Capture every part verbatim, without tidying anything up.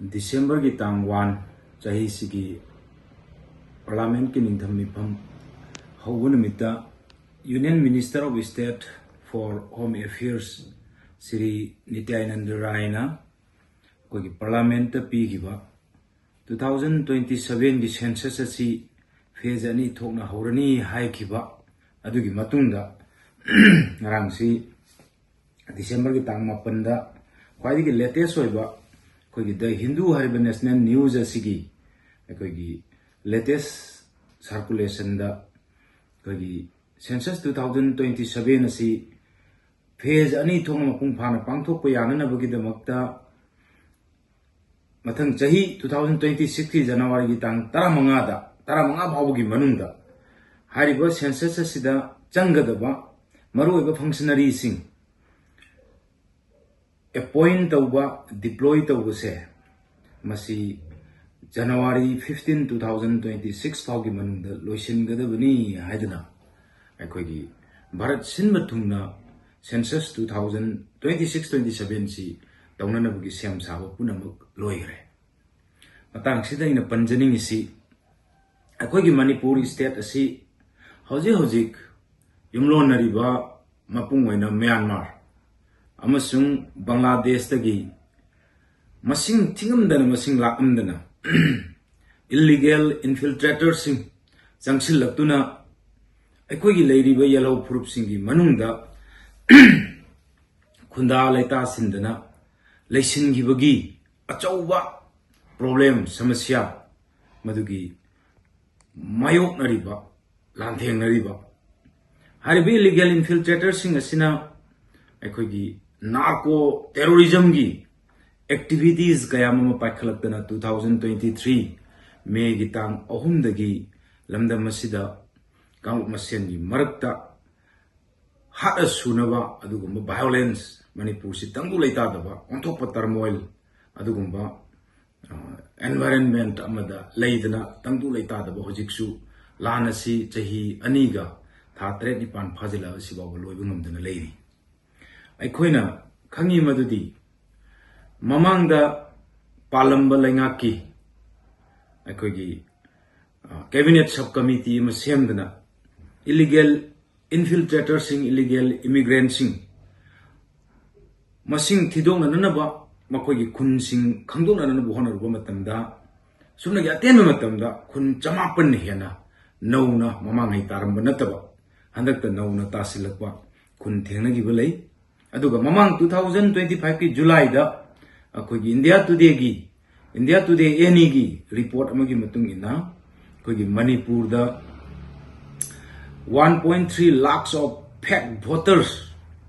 ꯗꯤꯁꯦꯝꯕꯔꯒꯤ ꯇꯥꯡ ꯋꯥꯟ, ꯆꯍꯤꯁꯤꯒꯤ ꯄꯥꯔꯂꯥꯃꯦꯟꯠꯀꯤ ꯅꯤꯡꯊꯝ ꯃꯤꯐꯝ ꯍꯧꯕ ꯅꯨꯃꯤꯠꯇ Union Minister of State for Home Affairs Shri ꯅꯤꯇ꯭ꯌꯥꯅꯟꯗ ꯔꯥꯏꯅ ꯑꯩꯈꯣꯏꯒꯤ ꯄꯥꯔꯂꯥꯃꯦꯟꯠꯇ ꯄꯤꯈꯤꯕ two thousand twenty sevenꯒꯤ census ꯑꯁꯤ phase ꯑꯅꯤ ꯊꯣꯛꯅ ꯍꯧꯔꯅꯤ ꯍꯥꯏꯈꯤꯕ ꯑꯗꯨꯒꯤ ꯃꯇꯨꯡꯗ ꯉꯔꯥꯡꯁꯤ ꯗꯤꯁꯦꯝꯕꯔꯒꯤ ꯇꯥꯡ ꯃꯥꯄꯟꯗ ꯈ꯭ꯋꯥꯏꯗꯒꯤ latest ꯑꯣꯏꯕ ꯑꯩꯈꯣꯏꯒꯤ The Hindu ꯍꯥꯏꯔꯤꯕ national news ꯑꯁꯤꯒꯤ ꯑꯩꯈꯣꯏꯒꯤ latest circulationꯗ ꯑꯩꯈꯣꯏꯒꯤ census two thousand twenty seven ꯑꯁꯤ phase ꯑꯅꯤ ꯊꯣꯛꯅ ꯃꯄꯨꯡ ꯐꯥꯅ ꯄꯥꯡꯊꯣꯛꯄ ꯌꯥꯅꯅꯕꯒꯤꯗꯃꯛꯇ ꯃꯊꯪ ꯆꯍꯤ two thousand twenty sixꯀꯤ ꯖꯅꯋꯥꯔꯤꯒꯤ ꯇꯥꯡ ꯇꯔꯥꯃꯉꯥꯗ, ꯇꯔꯥꯃꯉꯥ ꯐꯥꯎꯕꯒꯤ ꯃꯅꯨꯡꯗ ꯍꯥꯏꯔꯤꯕ census ꯑꯁꯤꯗ ꯆꯪꯒꯗꯕ ꯃꯔꯨꯑꯣꯏꯕ functionaryꯁꯤꯡ appoint ꯇꯧꯕ, deploy ꯇꯧꯕꯁꯦ, ꯃꯁꯤ January fifteen, two thousand twenty six ꯐꯥꯎꯒꯤ ꯃꯅꯨꯡꯗ ꯂꯣꯏꯁꯤꯟꯒꯗꯕꯅꯤ ꯍꯥꯏꯗꯨꯅ ꯑꯩꯈꯣꯏꯒꯤ ꯚꯥꯔꯠ ꯁꯤꯟꯕ ꯊꯨꯡꯅ census two thousand twenty six twenty sevenꯁꯤ ꯇꯧꯅꯅꯕꯒꯤ ꯁꯦꯝ ꯁꯥꯕ ꯄꯨꯝꯅꯃꯛ ꯂꯣꯏꯈ꯭ꯔꯦ꯫ ꯃꯇꯥꯡꯁꯤꯗ ꯑꯩꯅ ꯄꯟꯖꯅꯤꯡꯉꯤꯁꯤ, ꯑꯩꯈꯣꯏꯒꯤ ꯃꯅꯤꯄꯨꯔ state ꯑꯁꯤ ꯍꯧꯖꯤꯛ ꯍꯧꯖꯤꯛ ꯌꯨꯝꯂꯣꯟꯅꯔꯤꯕ ꯃꯄꯨꯡ ꯑꯣꯏꯅ ꯃ꯭ꯌꯥꯟꯃꯥꯔ ꯑꯃꯁꯨꯡ ꯕꯪꯒ꯭ꯂꯥꯗꯦꯁꯇꯒꯤ ꯃꯁꯤꯡ ꯊꯤꯉꯝꯗꯅ, ꯃꯁꯤꯡ ꯂꯥꯛꯂꯝꯗꯅ illegal infiltratorꯁꯤꯡ ꯆꯪꯁꯤꯜꯂꯛꯇꯨꯅ ꯑꯩꯈꯣꯏꯒꯤ ꯂꯩꯔꯤꯕ ꯌꯦꯜꯍꯧ ꯐꯨꯔꯨꯞꯁꯤꯡꯒꯤ ꯃꯅꯨꯡꯗ ꯈꯨꯟꯗꯥ ꯂꯩꯇꯥꯁꯤꯟꯗꯅ ꯂꯩꯁꯤꯟꯈꯤꯕꯒꯤ ꯑꯆꯧꯕ problem, ꯁꯃꯁ꯭ꯌꯥ ꯃꯗꯨꯒꯤ ꯃꯥꯌꯣꯛꯅꯔꯤꯕ, ꯂꯥꯟꯊꯦꯡꯅꯔꯤꯕ ꯍꯥꯏꯔꯤꯕ illegal infiltratorꯁꯤꯡ ꯑꯁꯤꯅ ꯑꯩꯈꯣꯏꯒꯤ narco terrorismꯒꯤ activities ꯀꯌꯥ ꯑꯃ ꯄꯥꯏꯈꯠꯂꯛꯇꯅ two thousand twenty three Mayꯒꯤ ꯇꯥꯡ ꯑꯍꯨꯝꯗꯒꯤ ꯂꯝꯗꯝ ꯑꯁꯤꯗ ꯀꯥꯡꯂꯨꯞ ꯃꯁꯦꯟꯒꯤ ꯃꯔꯛꯇ ꯍꯥꯠꯅ ꯁꯨꯅꯕ ꯑꯗꯨꯒꯨꯝꯕ violence, ꯃꯅꯤꯄꯨꯔꯁꯤ ꯇꯪꯗꯨ ꯂꯩꯇꯥꯗꯕ ꯑꯣꯟꯊꯣꯛꯄ turmoil ꯑꯗꯨꯒꯨꯝꯕ environment ꯑꯃꯗ ꯂꯩꯗꯅ ꯇꯪꯗꯨ ꯂꯩꯇꯥꯗꯕ ꯍꯧꯖꯤꯛꯁꯨ ꯂꯥꯟ ꯑꯁꯤ ꯆꯍꯤ ꯑꯅꯤꯒ ꯊꯥ ꯇꯔꯦꯠ ꯅꯤꯄꯥꯟ ꯐꯥꯖꯤꯜꯂꯛꯑꯁꯤ ꯐꯥꯎꯕ ꯂꯣꯏꯕ ꯉꯝꯗꯅ ꯂꯩꯔꯤ꯫ ꯑꯩꯈꯣꯏꯅ ꯈꯪꯉꯤ ꯃꯗꯨꯗꯤ ꯃꯃꯥꯡꯗ ꯄꯥꯜꯂꯝꯕ ꯂꯩꯉꯥꯛꯀꯤ ꯑꯩꯈꯣꯏꯒꯤ ꯀꯦꯕꯤꯅꯦꯠ ꯁꯕ ꯀꯃꯤꯇꯤ ꯑꯃ ꯁꯦꯝꯗꯅ ꯏꯂꯤꯒꯦꯜ ꯏꯟꯐꯤꯜꯇ꯭ꯔꯦꯇꯔꯁꯤꯡ, ꯏꯂꯤꯒꯦꯜ ꯏꯃꯤꯒ꯭ꯔꯦꯟꯁꯤꯡ ꯃꯁꯤꯡ ꯊꯤꯗꯣꯛꯅꯅꯕ, ꯃꯈꯣꯏꯒꯤ ꯈꯨꯟꯁꯤꯡ ꯈꯪꯗꯣꯛꯅꯅꯕ ꯍꯣꯠꯅꯔꯨꯕ ꯃꯇꯝꯗ, ꯁꯨꯞꯅꯒꯤ ꯑꯇꯦꯟꯕ ꯃꯇꯝꯗ ꯈꯨꯟ ꯆꯃꯥꯄꯟ ꯍꯦꯟꯅ ꯅꯧꯅ, ꯃꯃꯥꯡꯉꯩ ꯇꯥꯔꯝꯕ ꯅꯠꯇꯕ, ꯍꯟꯗꯛꯇ ꯅꯧꯅ ꯇꯥꯁꯤꯜꯂꯛꯄ ꯈꯨꯟ ꯊꯦꯡꯅꯈꯤꯕ ꯂꯩ꯫ ꯑꯗꯨꯒ ꯃꯃꯥꯡ two thousand twenty five ꯀꯤ ꯖꯨꯂꯥꯏꯗ ꯑꯩꯈꯣꯏꯒꯤ ꯏꯟꯗꯤꯌꯥ ꯇꯨꯗꯦꯒꯤ, ꯏꯟꯗꯤꯌꯥ ꯇꯨꯗꯦ ꯑꯦꯟ ꯏꯒꯤ ꯔꯤꯄꯣꯔꯠ ꯑꯃꯒꯤ ꯃꯇꯨꯡ ꯏꯟꯅ, ꯑꯩꯈꯣꯏꯒꯤ ꯃꯅꯤꯄꯨꯔꯗ one point three lakhs of fake voters,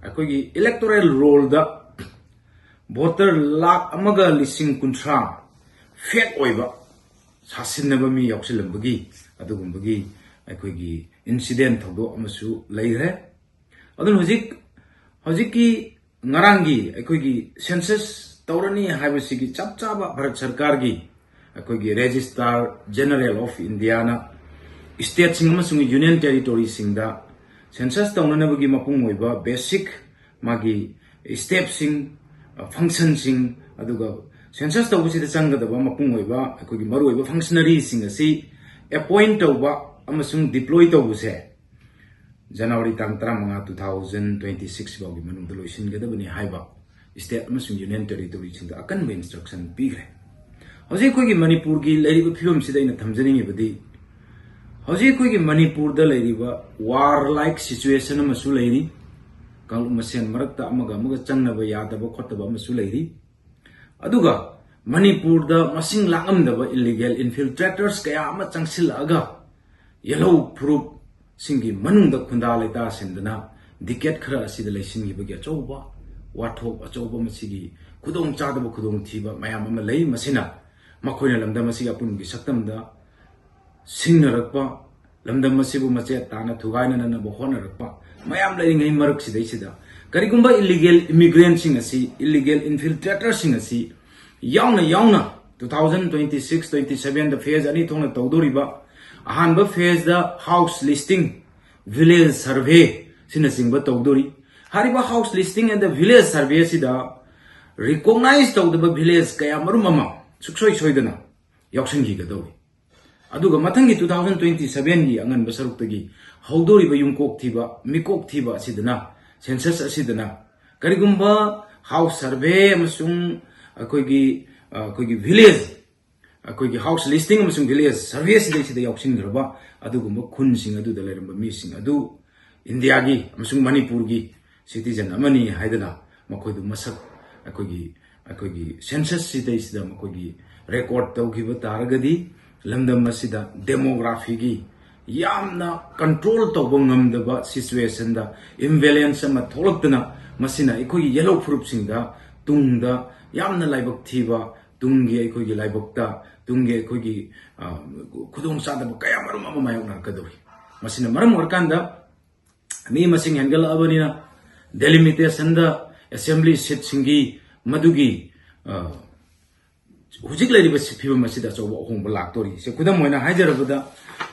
ꯑꯩꯈꯣꯏꯒꯤ ꯏꯂꯦꯛꯇꯣꯔꯦꯜ ꯔꯣꯜꯗ ꯚꯣꯇꯔ ꯂꯥꯈ ꯑꯃꯒ ꯂꯤꯁꯤꯡ ꯀꯨꯟꯊ꯭ꯔꯥ ꯐꯦꯛ ꯑꯣꯏꯕ ꯁꯥꯁꯤꯟꯅꯕ ꯃꯤ ꯌꯥꯎꯁꯤꯜꯂꯝꯕꯒꯤ ꯑꯗꯨꯒꯨꯝꯕꯒꯤ ꯑꯩꯈꯣꯏꯒꯤ ꯏꯟꯁꯤꯗꯦꯟ ꯊꯧꯗꯣꯛ ꯑꯃꯁꯨ ꯂꯩꯈ꯭ꯔꯦ꯫ ꯑꯗꯨꯅ ꯍꯧꯖꯤꯛ, ꯍꯧꯖꯤꯛꯀꯤ ꯉꯔꯥꯡꯒꯤ ꯑꯩꯈꯣꯏꯒꯤ ꯁꯦꯟꯁꯁ ꯇꯧꯔꯅꯤ ꯍꯥꯏꯕꯁꯤꯒꯤ ꯆꯞ ꯆꯥꯕ ꯚꯥꯔꯠ ꯁꯔꯀꯥꯔꯒꯤ ꯑꯩꯈꯣꯏꯒꯤ ꯔꯦꯖꯤꯁꯇ꯭ꯔꯥꯔ ꯖꯦꯅꯔꯦꯜ ꯑꯣꯐ ꯏꯟꯗꯤꯌꯥꯅ ꯁ꯭ꯇꯦꯠꯁꯤꯡ ꯑꯃꯁꯨꯡ ꯌꯨꯅꯤꯌꯟ ꯇꯦꯔꯤꯇꯣꯔꯤꯁꯤꯡꯗ ꯁꯦꯟꯁꯁ ꯇꯧꯅꯅꯕꯒꯤ ꯃꯄꯨꯡ ꯑꯣꯏꯕ ꯕꯦꯁꯤꯛ ꯃꯥꯒꯤ ꯁ꯭ꯇꯦꯞꯁꯤꯡ, ꯐꯪꯁꯟꯁꯤꯡ, ꯑꯗꯨꯒ ꯁꯦꯟꯁꯁ ꯇꯧꯕꯁꯤꯗ ꯆꯪꯒꯗꯕ ꯃꯄꯨꯡ ꯑꯣꯏꯕ ꯑꯩꯈꯣꯏꯒꯤ ꯃꯔꯨꯑꯣꯏꯕ ꯐꯪꯁꯅꯔꯤꯁꯤꯡ ꯑꯁꯤ ꯑꯦꯄꯣꯏꯟ ꯇꯧꯕ ꯑꯃꯁꯨꯡ ꯗꯤꯄ꯭ꯂꯣꯏ ꯇꯧꯕꯁꯦ ꯖꯅꯋꯥꯔꯤ ꯇꯥꯡ ꯇꯔꯥꯃꯉꯥ, two thousand twenty six ꯐꯥꯎꯒꯤ ꯃꯅꯨꯡꯗ ꯂꯣꯏꯁꯤꯟꯒꯗꯕꯅꯤ ꯍꯥꯏꯕ ꯁ꯭ꯇꯦꯠ ꯑꯃꯁꯨꯡ ꯌꯨꯅꯤꯌꯟ ꯇꯦꯔꯤꯇꯣꯔꯤꯁꯤꯡꯗ ꯑꯀꯟꯕ ꯏꯟꯁꯇ꯭ꯔꯛꯁꯟ ꯄꯤꯈ꯭ꯔꯦ꯫ ꯍꯧꯖꯤꯛ ꯑꯩꯈꯣꯏꯒꯤ ꯃꯅꯤꯄꯨꯔꯒꯤ ꯂꯩꯔꯤꯕ ꯐꯤꯕꯝꯁꯤꯗ ꯑꯩꯅ ꯊꯝꯖꯅꯤꯡꯉꯤꯕꯗꯤ, ꯍꯧꯖꯤꯛ ꯑꯩꯈꯣꯏꯒꯤ ꯃꯅꯤꯄꯨꯔꯗ ꯂꯩꯔꯤꯕ ꯋꯥꯔ ꯂꯥꯏꯛ ꯁꯤꯆꯨꯋꯦꯁꯟ ꯑꯃꯁꯨ ꯂꯩꯔꯤ, ꯀꯥꯡꯂꯨꯞ ꯃꯁꯦꯟ ꯃꯔꯛꯇ ꯑꯃꯒ ꯑꯃꯒ ꯆꯪꯅꯕ ꯌꯥꯗꯕ ꯈꯣꯠꯇꯕ ꯑꯃꯁꯨ ꯂꯩꯔꯤ꯫ ꯑꯗꯨꯒ ꯃꯅꯤꯄꯨꯔꯗ ꯃꯁꯤꯡ ꯂꯥꯛꯂꯝꯗꯕ ꯏꯂꯤꯒꯦꯜ ꯏꯟꯐꯤꯜꯇ꯭ꯔꯦꯇꯔꯁ ꯀꯌꯥ ꯑꯃ ꯆꯪꯁꯤꯜꯂꯛꯑꯒ ꯌꯦꯜꯍꯧ ꯐꯨꯔꯨꯞꯁꯤꯡꯒꯤ ꯃꯅꯨꯡꯗ ꯈꯨꯟꯗꯥ ꯂꯩꯇꯥꯁꯤꯟꯗꯨꯅ ꯗꯤꯀꯦꯠ ꯈꯔ ꯑꯁꯤꯗ ꯂꯩꯁꯤꯟꯈꯤꯕꯒꯤ ꯑꯆꯧꯕ ꯋꯥꯊꯣꯛ, ꯑꯆꯧꯕ ꯃꯁꯤꯒꯤ ꯈꯨꯗꯣꯡꯆꯥꯗꯕ, ꯈꯨꯗꯣꯡꯊꯤꯕ ꯃꯌꯥꯝ ꯑꯃ ꯂꯩ꯫ ꯃꯁꯤꯅ ꯃꯈꯣꯏꯅ ꯂꯝꯗꯝ ꯑꯁꯤꯒꯤ ꯑꯄꯨꯟꯕꯒꯤ ꯁꯛꯇꯝꯗ ꯁꯤꯡꯅꯔꯛꯄ, ꯂꯝꯗꯝ ꯑꯁꯤꯕꯨ ꯃꯆꯦꯠ ꯇꯥꯅ ꯊꯨꯒꯥꯏꯅꯅꯕ ꯍꯣꯠꯅꯔꯛꯄ ꯃꯌꯥꯝ ꯂꯩꯔꯤꯉꯩ ꯃꯔꯛꯁꯤꯗꯩꯁꯤꯗ, ꯀꯔꯤꯒꯨꯝꯕ ꯏꯂꯤꯒꯦꯜ ꯏꯃꯤꯒ꯭ꯔꯦꯟꯁꯤꯡ ꯑꯁꯤ, ꯏꯂꯤꯒꯦꯜ ꯏꯟꯐꯤꯜꯇ꯭ꯔꯦꯇꯔꯁꯤꯡ ꯑꯁꯤ ꯌꯥꯎꯅ ꯌꯥꯎꯅ two thousand twenty six twenty seven ꯗ ꯐꯦꯖ ꯑꯅꯤ ꯊꯣꯛꯅ ꯇꯧꯗꯣꯔꯤꯕ, ꯑꯍꯥꯟꯕ ꯐꯦꯖꯗ ꯍꯥꯎꯁ ꯂꯤꯁꯇꯤꯡ, ꯚꯤꯂꯦꯖ ꯁꯔꯚꯦ ꯁꯤꯅꯆꯤꯡꯕ ꯇꯧꯗꯣꯔꯤ꯫ ꯍꯥꯏꯔꯤꯕ house listing and the village survey ꯑꯁꯤꯗ ꯔꯤꯀꯣꯛꯅꯥꯏꯖ ꯇꯧꯗꯕ ꯚꯤꯂꯦꯖ ꯀꯌꯥ ꯃꯔꯨꯝ ꯑꯃ ꯁꯨꯛꯁꯣꯏ ꯁꯣꯏꯗꯅ ꯌꯥꯎꯁꯤꯟꯈꯤꯒꯗꯧꯔꯤ꯫ ꯑꯗꯨꯒ ꯃꯊꯪꯒꯤ two thousand twenty sevenꯒꯤ ꯑꯉꯟꯕ ꯁꯔꯨꯛꯇꯒꯤ ꯍꯧꯗꯧꯔꯤꯕ ꯌꯨꯝꯀꯣꯛ ꯊꯤꯕ, ꯃꯤꯀꯣꯛ ꯊꯤꯕ ꯑꯁꯤꯗꯅ, ꯁꯦꯟꯁꯁ ꯑꯁꯤꯗꯅ ꯀꯔꯤꯒꯨꯝꯕ ꯍꯥꯎꯁ ꯁꯔꯚꯦ ꯑꯃꯁꯨꯡ ꯑꯩꯈꯣꯏꯒꯤ, ꯑ, ꯑꯩꯈꯣꯏꯒꯤ ꯚꯤꯂꯦꯖ, ꯑꯩꯈꯣꯏꯒꯤ ꯍꯥꯎꯁ ꯂꯤꯁꯇꯤꯡ ꯑꯃꯁꯨꯡ ꯚꯤꯂꯦꯖ ꯁꯔꯚꯦ ꯁꯤꯗꯩꯁꯤꯗ ꯌꯥꯎꯁꯤꯟꯈ꯭ꯔꯕ ꯑꯗꯨꯒꯨꯝꯕ ꯈꯨꯟꯁꯤꯡ ꯑꯗꯨꯗ ꯂꯩꯔꯝꯕ ꯃꯤꯁꯤꯡ ꯑꯗꯨ ꯏꯟꯗꯤꯌꯥꯒꯤ ꯑꯃꯁꯨꯡ ꯃꯅꯤꯄꯨꯔꯒꯤ ꯁꯤꯇꯤꯖꯟ ꯑꯃꯅꯤ ꯍꯥꯏꯗꯅ ꯃꯈꯣꯏꯗꯨ ꯃꯁꯛ ꯑꯩꯈꯣꯏꯒꯤ, ꯑꯩꯈꯣꯏꯒꯤ ꯁꯦꯟꯁꯁ ꯁꯤꯗꯩꯁꯤꯗ ꯃꯈꯣꯏꯒꯤ ꯔꯦꯀꯣꯔꯠ ꯇꯧꯈꯤꯕ ꯇꯥꯔꯒꯗꯤ ꯂꯝꯗꯝ ꯑꯁꯤꯗ ꯗꯦꯃꯣꯒ꯭ꯔꯥꯐꯤꯒꯤ ꯌꯥꯝꯅ ꯀꯟꯇ꯭ꯔꯣꯜ ꯇꯧꯕ ꯉꯝꯗꯕ ꯁꯤꯆꯨꯋꯦꯁꯟꯗ ꯏꯝꯕꯦꯂꯦꯟꯁ ꯑꯃ ꯊꯣꯛꯂꯛꯇꯅ ꯃꯁꯤꯅ ꯑꯩꯈꯣꯏꯒꯤ ꯌꯦꯜꯍꯧ ꯐꯨꯔꯨꯞꯁꯤꯡꯗ ꯇꯨꯡꯗ ꯌꯥꯝꯅ ꯂꯥꯏꯕꯛ ꯊꯤꯕ, ꯇꯨꯡꯒꯤ ꯑꯩꯈꯣꯏꯒꯤ ꯂꯥꯏꯕꯛꯇ, ꯇꯨꯡꯒꯤ ꯑꯩꯈꯣꯏꯒꯤ, ꯑ, ꯈꯨꯗꯣꯡꯆꯥꯗꯕ ꯀꯌꯥ ꯃꯔꯨꯝ ꯑꯃ ꯃꯥꯌꯣꯛꯅꯔꯛꯀꯗꯧꯔꯤ꯫ ꯃꯁꯤꯅ ꯃꯔꯝ ꯑꯣꯏꯔꯀꯥꯟꯗ ꯃꯤ ꯃꯁꯤꯡ ꯍꯦꯟꯒꯠꯂꯛꯑꯕꯅꯤꯅ ꯗꯦꯂꯤꯃꯤꯇꯦꯁꯟꯗ ꯑꯦꯁꯦꯝꯕ꯭ꯂꯤ ꯁꯤꯠꯁꯤꯡꯒꯤ ꯃꯗꯨꯒꯤ, ꯑ, ꯍꯧꯖꯤꯛ ꯂꯩꯔꯤꯕ ꯁꯤ-, ꯐꯤꯕꯝ ꯑꯁꯤꯗ ꯑꯆꯧꯕ ꯑꯍꯣꯡꯕ ꯂꯥꯛꯇꯣꯔꯤ꯫ ꯁꯦ, ꯈꯨꯗꯝ ꯑꯣꯏꯅ ꯍꯥꯏꯖꯔꯕꯗ,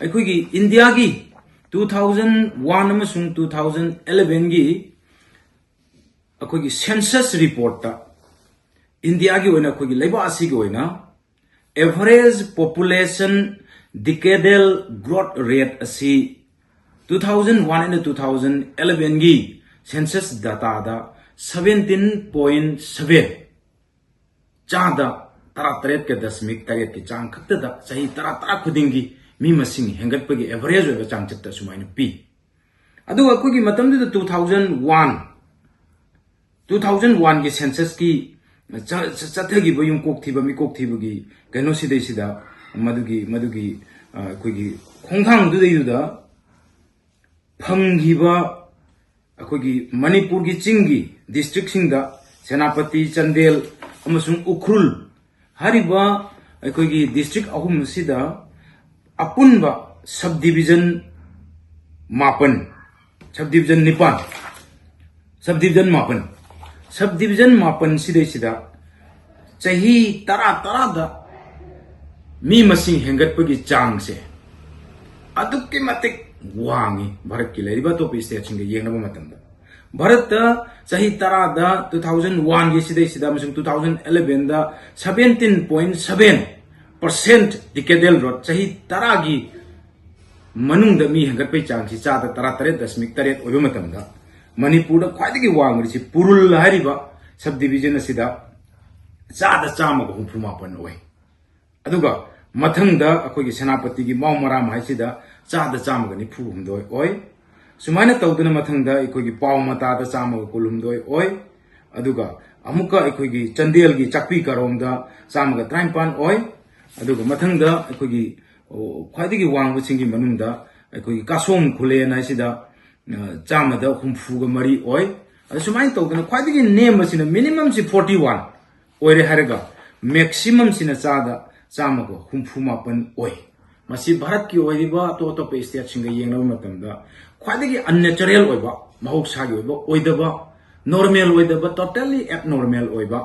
ꯑꯩꯈꯣꯏꯒꯤ ꯏꯟꯗꯤꯌꯥꯒꯤ two thousand one ꯑꯃꯁꯨꯡ two thousand elevenꯒꯤ ꯑꯩꯈꯣꯏꯒꯤ ꯁꯦꯟꯁꯁ ꯔꯤꯄꯣꯔꯠꯇ ꯏꯟꯗꯤꯌꯥꯒꯤ ꯑꯣꯏꯅ, ꯑꯩꯈꯣꯏꯒꯤ ꯂꯩꯕꯥꯛ ꯑꯁꯤꯒꯤ ꯑꯣꯏꯅ average population decadal growth rate ꯑꯁꯤ two thousand one ꯑꯃꯗꯤ two thousand elevenꯒꯤ ꯁꯦꯟꯁꯁ ꯗꯥꯇꯥꯗ seventeen point seven, ꯆꯥꯗ ꯇꯔꯥꯇꯔꯦꯠꯀ ꯗꯁꯃꯤꯛ ꯇꯔꯦꯠꯀꯤ ꯆꯥꯡ ꯈꯛꯇꯗ ꯆꯍꯤ ꯇꯔꯥ ꯇꯔꯥ ꯈꯨꯗꯤꯡꯒꯤ ꯃꯤ ꯃꯁꯤꯡ ꯍꯦꯟꯒꯠꯄꯒꯤ ꯑꯦꯚꯔꯦꯖ ꯑꯣꯏꯕ ꯆꯥꯡꯆꯠꯇ ꯁꯨꯃꯥꯏꯅ ꯄꯤ꯫ ꯑꯗꯨꯒ ꯑꯩꯈꯣꯏꯒꯤ ꯃꯇꯝꯗꯨꯗ two thousand one, two thousand oneꯒꯤ ꯁꯦꯟꯁꯁꯀꯤ ꯆ-, ꯆ-, ꯆꯠꯊꯈꯤꯕ ꯌꯨꯝꯀꯣꯛ ꯊꯤꯕ, ꯃꯤꯀꯣꯛ ꯊꯤꯕꯒꯤ ꯀꯩꯅꯣꯁꯤꯗꯩꯁꯤꯗ ꯃꯗꯨꯒꯤ, ꯃꯗꯨꯒꯤ, ꯑ, ꯑꯩꯈꯣꯏꯒꯤ ꯈꯣꯡꯊꯥꯡꯗꯨꯗꯩꯗꯨꯗ ꯐꯪꯈꯤꯕ ꯑꯩꯈꯣꯏꯒꯤ ꯃꯅꯤꯄꯨꯔꯒꯤ ꯆꯤꯡꯒꯤ ꯗꯤꯁꯇ꯭ꯔꯤꯛꯁꯤꯡꯗ ꯁꯦꯅꯥꯄꯇꯤ, ꯆꯥꯟꯗꯦꯜ ꯑꯃꯁꯨꯡ ꯎꯈ꯭ꯔꯨꯜ ꯍꯥꯏꯔꯤꯕ ꯑꯩꯈꯣꯏꯒꯤ ꯗꯤꯁꯇ꯭ꯔꯤꯛ ꯑꯍꯨꯝ ꯑꯁꯤꯗ ꯑꯄꯨꯟꯕ ꯁꯕ ꯗꯤꯕꯤꯖꯟ ꯃꯥꯄꯟ, ꯁꯕ ꯗꯤꯕꯤꯖꯟ ꯅꯤꯄꯥꯟ, ꯁꯕ ꯗꯤꯕꯤꯖꯟ ꯃꯥꯄꯟ, ꯁꯕ ꯗꯤꯕꯤꯖꯟ ꯃꯥꯄꯟ ꯁꯤꯗꯩꯁꯤꯗ ꯆꯍꯤ ꯇꯔꯥ ꯇꯔꯥꯗ ꯃꯤ ꯃꯁꯤꯡ ꯍꯦꯟꯒꯠꯄꯒꯤ ꯆꯥꯡꯁꯦ ꯑꯗꯨꯛꯀꯤ ꯃꯇꯤꯛ ꯋꯥꯡꯉꯤ ꯚꯥꯔꯠꯀꯤ ꯂꯩꯔꯤꯕ ꯑꯇꯣꯞꯄ ꯁ꯭ꯇꯦꯠꯁꯤꯡꯒ ꯌꯦꯡꯅꯕ ꯃꯇꯝꯗ꯫ ꯚꯥꯔꯠꯇ ꯆꯍꯤ ꯇꯔꯥꯗ, two thousand one ꯒꯤ ꯁꯤꯗꯩꯁꯤꯗ ꯑꯃꯁꯨꯡ two thousand eleven ꯗ seventeen point seven percent decadal growth, ꯆꯍꯤ ꯇꯔꯥꯒꯤ ꯃꯅꯨꯡꯗ ꯃꯤ ꯍꯦꯟꯒꯠꯄꯒꯤ ꯆꯥꯡꯁꯤ ꯆꯥꯗ ꯇꯔꯥꯇꯔꯦꯠ ꯗꯁꯃꯤꯛ ꯇꯔꯦꯠ ꯑꯣꯏꯕ ꯃꯇꯝꯗ, ꯃꯅꯤꯄꯨꯔꯗ ꯈ꯭ꯋꯥꯏꯗꯒꯤ ꯋꯥꯡꯂꯤꯁꯤ ꯄꯨꯔꯨꯜ ꯍꯥꯏꯔꯤꯕ sub division ꯑꯁꯤꯗ ꯆꯥꯗ ꯆꯥꯝꯃꯒ ꯍꯨꯝꯐꯨ ꯃꯥꯄꯟ ꯑꯣꯏ꯫ ꯑꯗꯨꯒ ꯃꯊꯪꯗ ꯑꯩꯈꯣꯏꯒꯤ ꯁꯦꯅꯥꯄꯇꯤꯒꯤ ꯃꯥꯎ ꯃꯔꯥꯝ ꯍꯥꯏꯁꯤꯗ ꯆꯥꯗ ꯆꯥꯝꯃꯒ ꯅꯤꯐꯨ ꯍꯨꯝꯗꯣꯏ ꯑꯣꯏ꯫ ꯁꯨꯃꯥꯏꯅ ꯇꯧꯗꯅ ꯃꯊꯪꯗ ꯑꯩꯈꯣꯏꯒꯤ ꯄꯥꯎ ꯃꯇꯥꯗ ꯆꯥꯝꯃꯒ ꯀꯨꯟꯍꯨꯝꯗꯣꯏ ꯑꯣꯏ꯫ ꯑꯗꯨꯒ ꯑꯃꯨꯛꯀ ꯑꯩꯈꯣꯏꯒꯤ ꯆꯥꯟꯗꯦꯜꯒꯤ ꯆꯥꯛꯄꯤ ꯀꯥꯔꯣꯡꯗ ꯆꯥꯝꯃꯒ ꯇꯔꯥꯅꯤꯄꯥꯟ ꯑꯣꯏ꯫ ꯑꯗꯨꯒ ꯃꯊꯪꯗ ꯑꯩꯈꯣꯏꯒꯤ, ꯑꯣ, ꯈ꯭ꯋꯥꯏꯗꯒꯤ ꯋꯥꯡꯕꯁꯤꯡꯒꯤ ꯃꯅꯨꯡꯗ ꯑꯩꯈꯣꯏꯒꯤ ꯀꯥꯁꯣꯡ ꯈꯨꯂꯦꯟ ꯍꯥꯏꯁꯤꯗ, ꯑ, ꯆꯥꯝꯃꯗ ꯍꯨꯝꯐꯨꯒ ꯃꯔꯤ ꯑꯣꯏ꯫ ꯑꯗ ꯁꯨꯃꯥꯏꯅ ꯇꯧꯗꯅ ꯈ꯭ꯋꯥꯏꯗꯒꯤ ꯅꯦꯝꯕꯁꯤꯅ, ꯃꯤꯅꯤꯃꯝꯁꯤ forty one ꯑꯣꯏꯔꯦ ꯍꯥꯏꯔꯒ, ꯃꯦꯛꯁꯤꯃꯝꯁꯤꯅ ꯆꯥꯗ ꯆꯥꯝꯃꯒ ꯍꯨꯝꯐꯨ ꯃꯥꯄꯟ ꯑꯣꯏ꯫ ꯃꯁꯤ ꯚꯥꯔꯠꯀꯤ ꯑꯣꯏꯔꯤꯕ ꯑꯇꯣꯞ ꯑꯇꯣꯞꯄ ꯁ꯭ꯇꯦꯠꯁꯤꯡꯒ ꯌꯦꯡꯅꯕ ꯃꯇꯝꯗ ꯈ꯭ꯋꯥꯏꯗꯒꯤ unnatural ꯑꯣꯏꯕ, ꯃꯍꯧꯁꯥꯒꯤ ꯑꯣꯏꯕ, ꯑꯣꯏꯗꯕ, ꯅꯣꯔꯃꯦꯜ ꯑꯣꯏꯗꯕ, totally abnormal ꯑꯣꯏꯕ,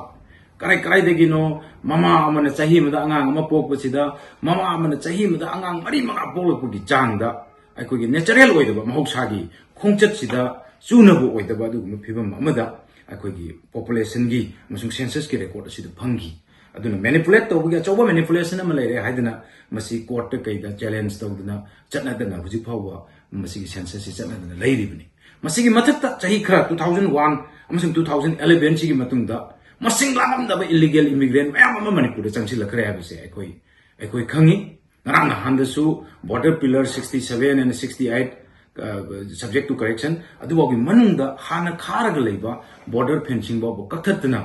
ꯀꯔꯥꯏ ꯀꯔꯥꯏꯗꯒꯤꯅꯣ ꯃꯃꯥ ꯑꯃꯅ ꯆꯍꯤ ꯑꯃꯗ ꯑꯉꯥꯡ ꯑꯃ ꯄꯣꯛꯄꯁꯤꯗ, ꯃꯃꯥ ꯑꯃꯅ ꯆꯍꯤ ꯑꯃꯗ ꯑꯉꯥꯡ ꯃꯔꯤ ꯃꯉꯥ ꯄꯣꯛꯂꯛꯄꯒꯤ ꯆꯥꯡꯗ ꯑꯩꯈꯣꯏꯒꯤ natural ꯑꯣꯏꯗꯕ, ꯃꯍꯧꯁꯥꯒꯤ ꯈꯣꯡꯆꯠꯁꯤꯗ ꯆꯨꯅꯕ ꯑꯣꯏꯗꯕ ꯑꯗꯨꯒꯨꯝꯕ ꯐꯤꯕꯝ ꯑꯃꯗ ꯑꯩꯈꯣꯏꯒꯤ populationꯒꯤ ꯑꯃꯁꯨꯡ censusꯀꯤ record ꯑꯁꯤꯗ ꯐꯪꯈꯤ꯫ ꯑꯗꯨꯅ manipulate ꯇꯧꯕꯒꯤ ꯑꯆꯧꯕ manipulation ꯑꯃ ꯂꯩꯔꯦ ꯍꯥꯏꯗꯅ ꯃꯁꯤ courtꯇ ꯀꯩꯗ challenge ꯇꯧꯗꯅ ꯆꯠꯅꯗꯅ ꯍꯧꯖꯤꯛ ꯐꯥꯎꯕ ꯃꯁꯤꯒꯤ censusꯁꯤ ꯆꯠꯅꯗꯅ ꯂꯩꯔꯤꯕꯅꯤ꯫ ꯃꯁꯤꯒꯤ ꯃꯊꯛꯇ ꯆꯍꯤ ꯈꯔ, two thousand one ꯑꯃꯁꯨꯡ two thousand eleven ꯁꯤꯒꯤ ꯃꯇꯨꯡꯗ ꯃꯁꯤꯡ ꯂꯥꯛꯂꯝꯗꯕ illegal immigrant ꯃꯌꯥꯝ ꯑꯃ ꯃꯅꯤꯄꯨꯔꯗ ꯆꯪꯁꯤꯜꯂꯛꯈ꯭ꯔꯦ ꯍꯥꯏꯕꯁꯦ ꯑꯩꯈꯣꯏ, ꯑꯩꯈꯣꯏ ꯈꯪꯉꯤ꯫ ꯉꯔꯥꯡ ꯅꯍꯥꯟꯗꯁꯨ border pillar sixty seven and sixty eight, ꯑ, subject to correction, ꯑꯗꯨꯐꯥꯎꯒꯤ ꯃꯅꯨꯡꯗ ꯍꯥꯟꯅ ꯈꯥꯔꯒ ꯂꯩꯕ border fencing ꯐꯥꯎꯕ ꯀꯛꯊꯠꯇꯅ,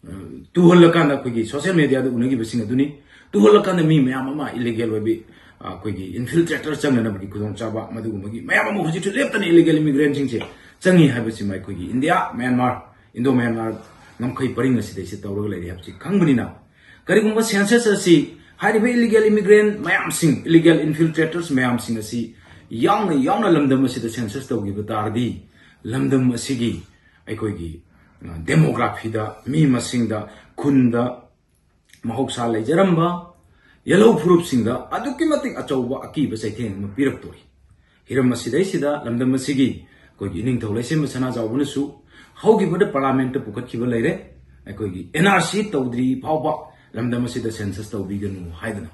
ꯑ, ꯇꯨꯍꯜꯂꯀꯥꯟꯗ ꯑꯩꯈꯣꯏꯒꯤ social mediaꯗ ꯎꯅꯈꯤꯕꯁꯤꯡ ꯑꯗꯨꯅꯤ꯫ ꯇꯨꯍꯜꯂꯀꯥꯟꯗ ꯃꯤ ꯃꯌꯥꯝ ꯑꯃ illegal ꯑꯣꯏꯕꯤ, ꯑ, ꯑꯩꯈꯣꯏꯒꯤ infiltrator ꯆꯪꯅꯅꯕꯒꯤ ꯈꯨꯗꯣꯡꯆꯥꯕ, ꯃꯗꯨꯒꯨꯝꯕꯒꯤ ꯃꯌꯥꯝ ꯑꯃ ꯍꯧꯖꯤꯛꯁꯨ ꯂꯦꯞꯇꯅ illegal immigrantꯁꯤꯡꯁꯦ ꯆꯪꯉꯤ ꯍꯥꯏꯕꯁꯤꯃ ꯑꯩꯈꯣꯏꯒꯤ ꯏꯟꯗꯤꯌꯥ, ꯃ꯭ꯌꯥꯟꯃꯥꯔ, ꯏꯟꯗꯣ ꯃ꯭ꯌꯥꯟꯃꯥꯔ ꯉꯝꯈꯩ ꯄꯔꯤꯡ ꯑꯁꯤꯗꯩꯁꯤꯗ ꯇꯧꯔꯒ ꯂꯩꯔꯤ ꯍꯥꯏꯕꯁꯤ ꯈꯪꯕꯅꯤꯅ, ꯀꯔꯤꯒꯨꯝꯕ census ꯑꯁꯤ ꯍꯥꯏꯔꯤꯕ illegal immigrant ꯃꯌꯥꯝꯁꯤꯡ, illegal infiltrators ꯃꯌꯥꯝꯁꯤꯡ ꯑꯁꯤ ꯌꯥꯎꯅ ꯌꯥꯎꯅ ꯂꯝꯗꯝ ꯑꯁꯤꯗ census ꯇꯧꯈꯤꯕ ꯇꯥꯔꯗꯤ, ꯂꯝꯗꯝ ꯑꯁꯤꯒꯤ ꯑꯩꯈꯣꯏꯒꯤ, ꯑ, demographyꯗ, ꯃꯤ ꯃꯁꯤꯡꯗ, ꯈꯨꯟꯗ, ꯃꯍꯧꯁꯥ ꯂꯩꯖꯔꯝꯕ ꯌꯦꯜꯍꯧ ꯐꯨꯔꯨꯞꯁꯤꯡꯗ ꯑꯗꯨꯛꯀꯤ ꯃꯇꯤꯛ ꯑꯆꯧꯕ ꯑꯀꯤꯕ ꯆꯩꯊꯦꯡ ꯑꯃ ꯄꯤꯔꯛꯇꯣꯔꯤ꯫ ꯍꯤꯔꯝ ꯑꯁꯤꯗꯩꯁꯤꯗ ꯂꯝꯗꯝ ꯑꯁꯤꯒꯤ ꯑꯩꯈꯣꯏꯒꯤ ꯏꯅꯤꯡꯊꯧ ꯂꯩꯁꯦꯝꯕ ꯁꯅꯥꯖꯥꯎꯕꯅꯁꯨ ꯍꯧꯈꯤꯕꯗ ꯄꯥꯔꯂꯥꯃꯦꯟꯠꯇ ꯄꯨꯈꯠꯈꯤꯕ ꯂꯩꯔꯦ꯫ ꯑꯩꯈꯣꯏꯒꯤ ꯑꯦꯟ ꯑꯥꯔ ꯁꯤ ꯇꯧꯗ꯭ꯔꯤ ꯐꯥꯎꯕ ꯂꯝꯗꯝ ꯑꯁꯤꯗ ꯁꯦꯟꯁꯁ ꯇꯧꯕꯤꯒꯅꯨ ꯍꯥꯏꯗꯅ꯫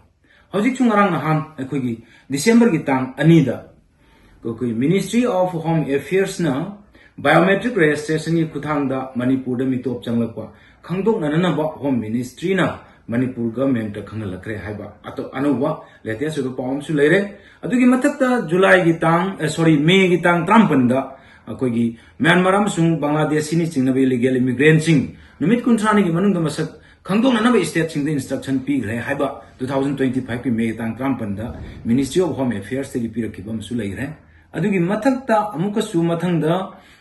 ꯍꯧꯖꯤꯛꯁꯨ ꯉꯔꯥꯡ ꯅꯍꯥꯟ ꯑꯩꯈꯣꯏꯒꯤ ꯗꯤꯁꯦꯝꯕꯔꯒꯤ ꯇꯥꯡ ꯑꯅꯤꯗ ꯑꯩꯈꯣꯏ Ministry of Home Affairs ꯅ biometric registration ꯒꯤ ꯈꯨꯠꯊꯥꯡꯗ ꯃꯅꯤꯄꯨꯔꯗ ꯃꯤꯇꯣꯞ ꯆꯪꯂꯛꯄ ꯈꯪꯗꯣꯛꯅꯅꯕ Home Ministry ꯅ ꯃꯅꯤꯄꯨꯔ government ꯇ ꯈꯪꯍꯜꯂꯛꯈ꯭ꯔꯦ ꯍꯥꯏꯕ ꯑꯇꯣ-, ꯑꯅꯧꯕ latest ꯑꯣꯏꯕ ꯄꯥꯎ ꯑꯃꯁꯨ ꯂꯩꯔꯦ꯫ ꯑꯗꯨꯒꯤ ꯃꯊꯛꯇ ꯖꯨꯂꯥꯏꯒꯤ ꯇꯥꯡ, ꯑ, sorry, ꯃꯦꯒꯤ ꯇꯥꯡ ꯇꯔꯥꯃꯥꯄꯟꯗ ꯑꯩꯈꯣꯏꯒꯤ ꯃ꯭ꯌꯥꯟꯃꯥꯔ ꯑꯃꯁꯨꯡ ꯕꯪꯒ꯭ꯂꯥꯗꯦꯁꯤꯅ ꯆꯤꯡꯅꯕ illegal immigrant ꯁꯤꯡ ꯅꯨꯃꯤꯠ ꯀꯨꯟꯊ꯭ꯔꯥꯅꯤꯒꯤ ꯃꯅꯨꯡꯗ ꯃꯁꯛ ꯈꯪꯗꯣꯛꯅꯅꯕ state ꯁꯤꯡꯗ instruction ꯄꯤꯈ꯭ꯔꯦ ꯍꯥꯏꯕ two thousand twenty five ꯀꯤ ꯃꯦ ꯇꯥꯡ ꯇꯔꯥꯃꯥꯄꯟꯗ Ministry of Home Affairs ꯇꯒꯤ ꯄꯤꯔꯛꯈꯤꯕ ꯑꯃꯁꯨ ꯂꯩꯈ꯭ꯔꯦ꯫ ꯑꯗꯨꯒꯤ ꯃꯊꯛꯇ ꯑꯃꯨꯛꯀꯁꯨ ꯃꯊꯪꯗ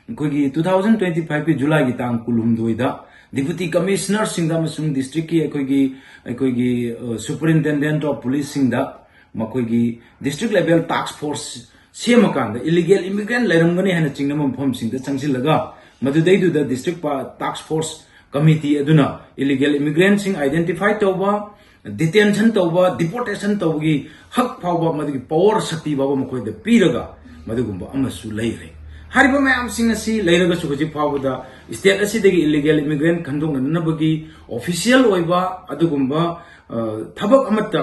ꯑꯩꯈꯣꯏꯒꯤ two thousand twenty five ꯀꯤ ꯖꯨꯂꯥꯏꯒꯤ ꯇꯥꯡ ꯀꯨꯟꯍꯨꯝꯗꯣꯏꯗ Deputy Commissioner ꯁꯤꯡꯗ ꯑꯃꯁꯨꯡ district ꯀꯤ ꯑꯩꯈꯣꯏꯒꯤ, ꯑꯩꯈꯣꯏꯒꯤ, ꯑ, Superintendent of Police ꯁꯤꯡꯗ ꯃꯈꯣꯏꯒꯤ district level task force ꯁꯦꯝꯃꯀꯥꯟꯗ illegal immigrant ꯂꯩꯔꯝꯒꯅꯤ ꯍꯥꯏꯅ ꯆꯤꯡꯅꯕ ꯃꯐꯝꯁꯤꯡꯗ ꯆꯪꯁꯤꯜꯂꯒ ꯃꯗꯨꯗꯩꯗꯨꯗ district pa-, task force committee ꯑꯗꯨꯅ illegal immigrant ꯁꯤꯡ identify ꯇꯧꯕ, detention ꯇꯧꯕ, deportation ꯇꯧꯕꯒꯤ ꯍꯛ ꯐꯥꯎꯕ, ꯃꯗꯨꯒꯤ power, ꯁꯛꯇꯤ ꯐꯥꯎꯕ ꯃꯈꯣꯏꯗ ꯄꯤꯔꯒ ꯃꯗꯨꯒꯨꯝꯕ ꯑꯃꯁꯨ ꯂꯩꯔꯦ꯫ ꯍꯥꯏꯔꯤꯕ ꯃꯌꯥꯝꯁꯤꯡ ꯑꯁꯤ ꯂꯩꯔꯒꯁꯨ ꯍꯧꯖꯤꯛ ꯐꯥꯎꯕꯗ state ꯑꯁꯤꯗꯒꯤ illegal immigrant ꯈꯟꯗꯣꯛꯅꯅꯕꯒꯤ official ꯑꯣꯏꯕ ꯑꯗꯨꯒꯨꯝꯕ, ꯑ, ꯊꯕꯛ ꯑꯃꯠꯇ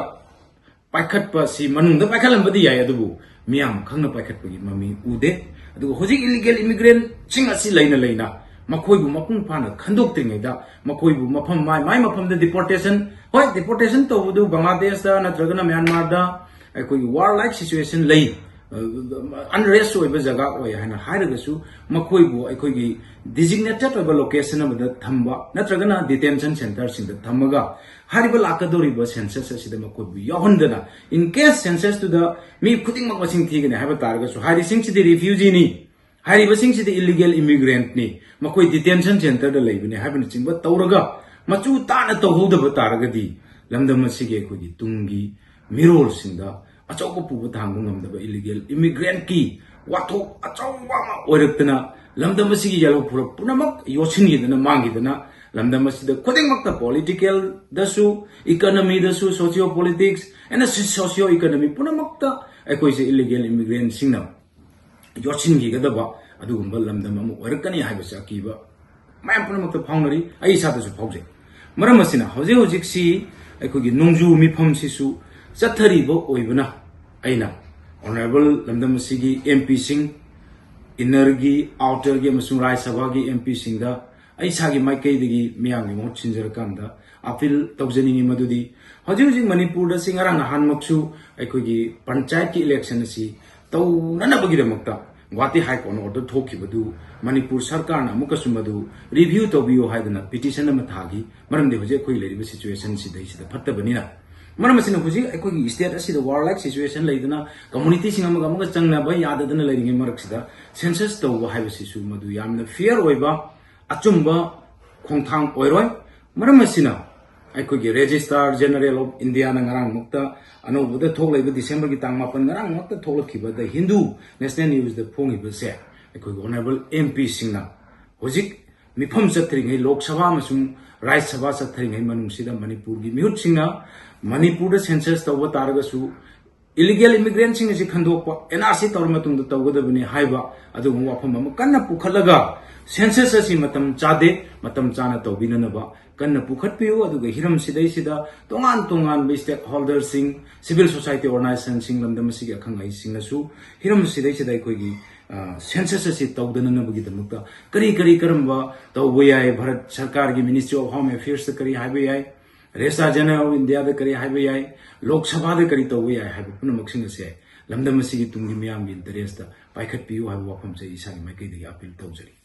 ꯄꯥꯏꯈꯠꯄ ꯑꯁꯤ ꯃꯅꯨꯡꯗ ꯄꯥꯏꯈꯠꯂꯝꯕꯗꯤ ꯌꯥꯏ, ꯑꯗꯨꯕꯨ ꯃꯤꯌꯥꯝ ꯈꯪꯅ ꯄꯥꯏꯈꯠꯄꯒꯤ ꯃꯃꯤ ꯎꯗꯦ꯫ ꯑꯗꯨꯒ ꯍꯧꯖꯤꯛ illegal immigrant ꯁꯤꯡ ꯑꯁꯤ ꯂꯩꯅ ꯂꯩꯅ ꯃꯈꯣꯏꯕꯨ ꯃꯄꯨꯡ ꯐꯥꯅ ꯈꯟꯗꯣꯛꯇ꯭ꯔꯤꯉꯩꯗ ꯃꯈꯣꯏꯕꯨ ꯃꯐꯝ ꯃꯥꯏ ꯃꯥꯏ ꯃꯐꯝꯗ deportation, ꯍꯣꯏ, deportation ꯇꯧꯕꯗꯨ ꯕꯪꯒ꯭ꯂꯥꯗꯦꯁꯇ ꯅꯠꯇ꯭ꯔꯒꯅ ꯃ꯭ꯌꯥꯟꯃꯥꯔꯗ ꯑꯩꯈꯣꯏꯒꯤ war like situation ꯂꯩ, unrest ꯑꯣꯏꯕ ꯖꯒꯥ ꯑꯣꯏ ꯍꯥꯏꯅ ꯍꯥꯏꯔꯒꯁꯨ ꯃꯈꯣꯏꯕꯨ ꯑꯩꯈꯣꯏꯒꯤ designated ꯑꯣꯏꯕ location ꯑꯃꯗ ꯊꯝꯕ ꯅꯠꯇ꯭ꯔꯒꯅ detention centre ꯁꯤꯡꯗ ꯊꯝꯃꯒ ꯍꯥꯏꯔꯤꯕ ꯂꯥꯛꯀꯗꯧꯔꯤꯕ census ꯑꯁꯤꯗ ꯃꯈꯣꯏꯕꯨ ꯌꯥꯎꯍꯟꯗꯅ, in case census ꯇꯨꯗ ꯃꯤ ꯈꯨꯗꯤꯡꯃꯛ ꯃꯁꯤꯡ ꯊꯤꯒꯅꯤ ꯍꯥꯏꯕ ꯇꯥꯔꯒꯁꯨ, ꯍꯥꯏꯔꯤꯁꯤꯡꯁꯤꯗꯤ refugee ꯅꯤ, ꯍꯥꯏꯔꯤꯕꯁꯤꯡꯁꯤꯗꯤ illegal immigrant ꯅꯤ, ꯃꯈꯣꯏ detention centre ꯗ ꯂꯩꯕꯅꯤ ꯍꯥꯏꯕꯅꯆꯤꯡꯕ ꯇꯧꯔꯒ ꯃꯆꯨ ꯇꯥꯅ ꯇꯧꯍꯧꯗꯕ ꯇꯥꯔꯒꯗꯤ ꯂꯝꯗꯝ ꯑꯁꯤꯒꯤ ꯑꯩꯈꯣꯏꯒꯤ ꯇꯨꯡꯒꯤ ꯃꯤꯔꯣꯜꯁꯤꯡꯗ ꯑꯆꯧꯕ ꯄꯨꯕ ꯊꯥꯡꯕ ꯉꯝꯗꯕ illegal immigrant ꯀꯤ ꯋꯥꯊꯣꯛ ꯑꯆꯧꯕ ꯑꯃ ꯑꯣꯏꯔꯛꯇꯅ ꯂꯝꯗꯝ ꯑꯁꯤꯒꯤ ꯌꯥꯏꯐ ꯄꯨꯔꯛ ꯄꯨꯝꯅꯃꯛ ꯌꯣꯠꯁꯤꯟꯈꯤꯗꯅ ꯃꯥꯡꯈꯤꯗꯅ ꯂꯝꯗꯝ ꯑꯁꯤꯗ ꯈꯨꯗꯤꯡꯃꯛꯇ political ꯗꯁꯨ, economy ꯗꯁꯨ, socio politics and socio economy ꯄꯨꯝꯅꯃꯛꯇ ꯑꯩꯈꯣꯏꯁꯦ illegal immigrant ꯁꯤꯡꯅ ꯌꯣꯠꯁꯤꯟꯈꯤꯒꯗꯕ ꯑꯗꯨꯒꯨꯝꯕ ꯂꯝꯗꯝ ꯑꯃ ꯑꯣꯏꯔꯛꯀꯅꯤ ꯍꯥꯏꯕꯁꯦ ꯑꯀꯤꯕ ꯃꯌꯥꯝ ꯄꯨꯝꯅꯃꯛꯇ ꯐꯥꯎꯅꯔꯤ꯫ ꯑꯩ ꯏꯁꯥꯗꯁꯨ ꯐꯥꯎꯖꯩ꯫ ꯃꯔꯝ ꯑꯁꯤꯅ ꯍꯧꯖꯤꯛ ꯍꯧꯖꯤꯛꯁꯤ ꯑꯩꯈꯣꯏꯒꯤ ꯅꯣꯡꯖꯨ ꯃꯤꯐꯝꯁꯤꯁꯨ ꯆꯠꯊꯔꯤꯕ ꯑꯣꯏꯕꯅ, ꯑꯩꯅ ꯑꯣꯅꯔꯦꯕꯜ ꯂꯝꯗꯝ ꯑꯁꯤꯒꯤ ꯑꯦꯝ ꯄꯤꯁꯤꯡ, ꯏꯟꯅꯔꯒꯤ, ꯑꯥꯎꯇꯔꯒꯤ ꯑꯃꯁꯨꯡ ꯔꯥꯖ꯭ꯌ ꯁꯚꯥꯒꯤ ꯑꯦꯝ ꯄꯤꯁꯤꯡꯗ ꯑꯩ ꯏꯁꯥꯒꯤ ꯃꯥꯏꯀꯩꯗꯒꯤ ꯃꯤꯌꯥꯝꯒꯤ ꯃꯍꯨꯠ ꯁꯤꯟꯖꯔꯀꯥꯟꯗ ꯑꯄꯤꯜ ꯇꯧꯖꯅꯤꯡꯉꯤ ꯃꯗꯨꯗꯤ, ꯍꯧꯖꯤꯛ ꯍꯧꯖꯤꯛ ꯃꯅꯤꯄꯨꯔꯗ ꯁꯤ ꯉꯔꯥꯡ ꯅꯍꯥꯟꯃꯛꯁꯨ ꯑꯩꯈꯣꯏꯒꯤ ꯄꯟꯆꯥꯌꯠꯀꯤ ꯏꯂꯦꯛꯁꯟ ꯑꯁꯤ ꯇꯧꯅꯅꯕꯒꯤꯗꯃꯛꯇ ꯒꯨꯋꯥꯍꯥꯇꯤ ꯍꯥꯏ ꯀꯣꯔꯠꯅ ꯑꯣꯔꯗꯔ ꯊꯣꯛꯈꯤꯕꯗꯨ ꯃꯅꯤꯄꯨꯔ ꯁꯔꯀꯥꯔꯅ ꯑꯃꯨꯛꯀꯁꯨ ꯃꯗꯨ ꯔꯤꯚ꯭ꯌꯨ ꯇꯧꯕꯤꯌꯨ ꯍꯥꯏꯗꯨꯅ ꯄꯤꯇꯤꯁꯟ ꯑꯃ ꯊꯥꯈꯤ꯫ ꯃꯔꯝꯗꯤ ꯍꯧꯖꯤꯛ ꯑꯩꯈꯣꯏ ꯂꯩꯔꯤꯕ ꯁꯤꯆꯨꯋꯦꯁꯟ ꯁꯤꯗꯩꯁꯤꯗ ꯐꯠꯇꯕꯅꯤꯅ꯫ ꯃꯔꯝ ꯑꯁꯤꯅ ꯍꯧꯖꯤꯛ ꯑꯩꯈꯣꯏꯒꯤ ꯁ꯭ꯇꯦꯠ ꯑꯁꯤꯗ ꯋꯥꯔ ꯂꯥꯏꯛ ꯁꯤꯆꯨꯋꯦꯁꯟ ꯂꯩꯗꯨꯅ ꯀꯝꯃꯨꯅꯤꯇꯤꯁꯤꯡ ꯑꯃꯒ ꯑꯃꯒ ꯆꯪꯅꯕ ꯌꯥꯗꯗꯅ ꯂꯩꯔꯤꯉꯩ ꯃꯔꯛꯁꯤꯗ ꯁꯦꯟꯁꯁ ꯇꯧꯕ ꯍꯥꯏꯕꯁꯤꯁꯨ ꯃꯗꯨ ꯌꯥꯝꯅ ꯐꯤꯌꯔ ꯑꯣꯏꯕ, ꯑꯆꯨꯝꯕ ꯈꯣꯡꯊꯥꯡ ꯑꯣꯏꯔꯣꯏ꯫ ꯃꯔꯝ ꯑꯁꯤꯅ ꯑꯩꯈꯣꯏꯒꯤ ꯔꯦꯖꯤꯁꯇ꯭ꯔꯥꯔ ꯖꯦꯅꯔꯦꯜ ꯑꯣꯐ ꯏꯟꯗꯤꯌꯥꯅ ꯉꯔꯥꯡꯃꯛꯇ, ꯑꯅꯧꯕꯗ ꯊꯣꯛꯂꯛꯏꯕ ꯗꯤꯁꯦꯝꯕꯔꯒꯤ ꯇꯥꯡ ꯃꯥꯄꯟ, ꯉꯔꯥꯡꯃꯛꯇ ꯊꯣꯛꯂꯛꯈꯤꯕꯗ ꯍꯤꯟꯗꯨ ꯅꯦꯁꯅꯦꯜ ꯅ꯭ꯌꯨꯁꯇ ꯐꯣꯡꯉꯤꯕꯁꯦ ꯑꯩꯈꯣꯏꯒꯤ ꯑꯣꯅꯔꯦꯕꯜ ꯑꯦꯝ ꯄꯤꯁꯤꯡꯅ ꯍꯧꯖꯤꯛ ꯃꯤꯐꯝ ꯆꯠꯊꯔꯤꯉꯩ, ꯂꯣꯛ ꯁꯚꯥ ꯑꯃꯁꯨꯡ ꯔꯥꯖ꯭ꯌ ꯁꯚꯥ ꯆꯠꯊꯔꯤꯉꯩ ꯃꯅꯨꯡꯁꯤꯗ ꯃꯅꯤꯄꯨꯔꯒꯤ ꯃꯤꯍꯨꯠꯁꯤꯡꯅ ꯃꯅꯤꯄꯨꯔꯗ ꯁꯦꯟꯁꯁ ꯇꯧꯕ ꯇꯥꯔꯒꯁꯨ ꯏꯂꯤꯒꯦꯜ ꯏꯃꯤꯒ꯭ꯔꯦꯟꯁꯤꯡ ꯑꯁꯤ ꯈꯟꯗꯣꯛꯄ, ꯑꯦꯟ ꯑꯥꯔ ꯁꯤ ꯇꯧꯔ ꯃꯇꯨꯡꯗ ꯇꯧꯒꯗꯕꯅꯤ ꯍꯥꯏꯕ ꯑꯗꯨꯒꯨꯝꯕ ꯋꯥꯐꯝ ꯑꯃ ꯀꯟꯅ ꯄꯨꯈꯠꯂꯒ ꯁꯦꯟꯁꯁ ꯑꯁꯤ ꯃꯇꯝ ꯆꯥꯗꯦ, ꯃꯇꯝ ꯆꯥꯅ ꯇꯧꯕꯤꯅꯅꯕ ꯀꯟꯅ ꯄꯨꯈꯠꯄꯤꯌꯨ꯫ ꯑꯗꯨꯒ ꯍꯤꯔꯝ ꯁꯤꯗꯩꯁꯤꯗ ꯇꯣꯉꯥꯟ ꯇꯣꯉꯥꯟꯕ ꯁ꯭ꯇꯦꯛ ꯍꯣꯜꯗꯔꯁꯤꯡ, ꯁꯤꯚꯤꯜ ꯁꯣꯁꯥꯏꯇꯤ ꯑꯣꯔꯒꯅꯥꯏꯖꯦꯁꯟꯁꯤꯡ, ꯂꯝꯗꯝ ꯑꯁꯤꯒꯤ ꯑꯈꯪ ꯑꯍꯩꯁꯤꯡꯅꯁꯨ ꯍꯤꯔꯝ ꯁꯤꯗꯩꯁꯤꯗ ꯑꯩꯈꯣꯏꯒꯤ, ꯑ, ꯁꯦꯟꯁꯁ ꯑꯁꯤ ꯇꯧꯗꯅꯅꯕꯒꯤꯗꯃꯛꯇ ꯀꯔꯤ ꯀꯔꯤ ꯀꯔꯝꯕ ꯇꯧꯕ ꯌꯥꯏ, ꯚꯥꯔꯠ ꯁꯔꯀꯥꯔꯒꯤ ꯃꯤꯅꯤꯁꯇ꯭ꯔꯤ ꯑꯣꯐ ꯍꯣꯝ ꯑꯦꯐꯤꯌꯔꯁꯇ ꯀꯔꯤ ꯍꯥꯏꯕ ꯌꯥꯏ, ꯔꯦꯖꯤꯁꯇ꯭ꯔꯥꯔ ꯖꯦꯅꯔꯦꯜ ꯑꯣꯐ ꯏꯟꯗꯤꯌꯥꯗ ꯀꯔꯤ ꯍꯥꯏꯕ ꯌꯥꯏ, ꯂꯣꯛ ꯁꯚꯥꯗ ꯀꯔꯤ ꯇꯧꯕ ꯌꯥꯏ ꯍꯥꯏꯕ ꯄꯨꯝꯅꯃꯛꯁꯤꯡ ꯑꯁꯦ ꯂꯝꯗꯝ ꯑꯁꯤꯒꯤ ꯇꯨꯡꯒꯤ ꯃꯤꯌꯥꯝꯒꯤ ꯏꯟꯇꯔꯦꯁꯇ ꯄꯥꯏꯈꯠꯄꯤꯌꯨ ꯍꯥꯏꯕ ꯋꯥꯐꯝꯁꯦ ꯑꯩ ꯏꯁꯥꯒꯤ ꯃꯥꯏꯀꯩꯗꯒꯤ ꯑꯄꯤꯜ ꯇꯧꯖꯔꯤ꯫